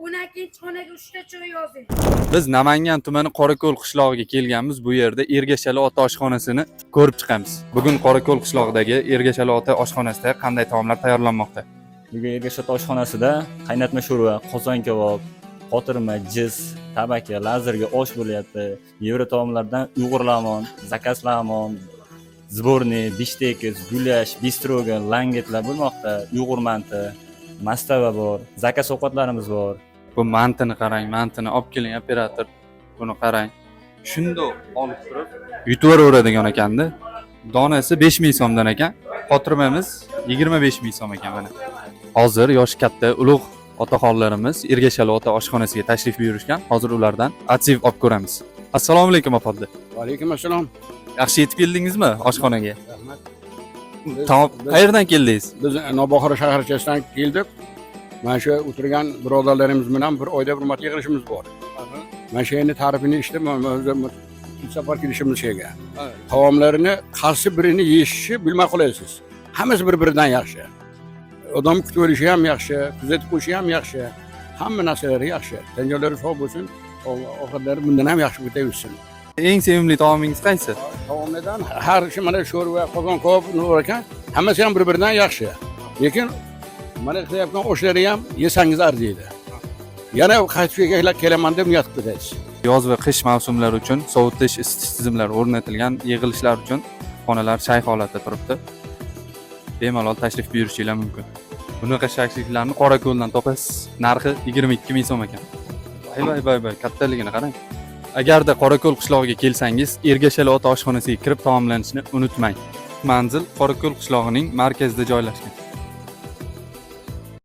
12-xonaga 3 ta choy yozing. Biz Namangan tumani Qorako'l qishlog'iga kelganmiz. Bu yerda Ergashali ota oshxonasini ko'rib chiqamiz. Bugun Qorako'l qishlog'idagi Ergashali ota oshxonasida qanday taomlar tayyorlanmoqda? Bugun Ergashat oshxonasida qaynatma sho'rva, qozon kabob, qotirma, jiz, tabaka, lazerga osh bo'lyapti. Yevro taomlardan uyg'ur lamon, заказ lamon, сборный, bifshteks, gulash, befstrogan, langetlar bo'lmoqda. Uyg'ur manti, mastava bor, заказ ovqatlarimiz bor. Bu mantini qarang, mantini olib keling, operator. Buni qarang. Shundoq olib turib yutaveraveradigan ekanda. Donasi 5000 so'mdan ekan. Qotirmamiz 25 ming so'm ekan mana. Hozir yoshi katta ulug' otaxonlarimiz Ergashali ota oshxonasiga tashrif buyurishgan. Hozir ulardan отзыв olib ko'ramiz. Assalomu alaykum, opa. Alaykum assalom. Yaxshi yetib keldingizmi oshxonaga? Rahmat. Tamom. Qayerdan keldingiz? Biz Navbahor shaharchasidan keldik. Mana shu o'tirgan birodarlarimiz bilan bir oyda bir marta yig'ilishimiz bor. Mana shu yerni ta'rifini eshitib, mana o'zim ilk safar kelishimiz shu yerga. Taomlarini qaysi birini yeyishni bilmay qolasiz. Hammasi bir-biridan yaxshi. Odam kutib olishi ham yaxshi, kuzatib qo'yishi ham yaxshi. Hamma narsalari yaxshi. Tan-jonlari sog' bo'lsin, ovqatlari bundan ham yaxshi ketaversin. Eng sevimli taomingiz qaysi? Taomlardan har shu mana sho'rva, qozon kabob nima bor ekan, hammasi ham bir-biridan yaxshi. Lekin mana qilayotgan oshlari ham yesangiz arziydi. Yana qaytib yerga kelaman deb niyat qilib ketasiz. Yoz va qish mavsumlari uchun sovutish, isitish tizimlari o'rnatilgan, yig'ilishlar uchun xonalar shay holatda turibdi. Bemalol tashrif buyurishinglar mumkin. Bunaqa shashliklarni Qorako'ldan topasiz. Narxi 22 ming so'm ekan. Voy voy voy voy, kattaligini qarang. Agarda Qorako'l qishlog'iga kelsangiz, Ergashali ota oshxonasiga kirib taomlanishni unutmang. Manzil Qorako'l qishlog'ining markazida joylashgan.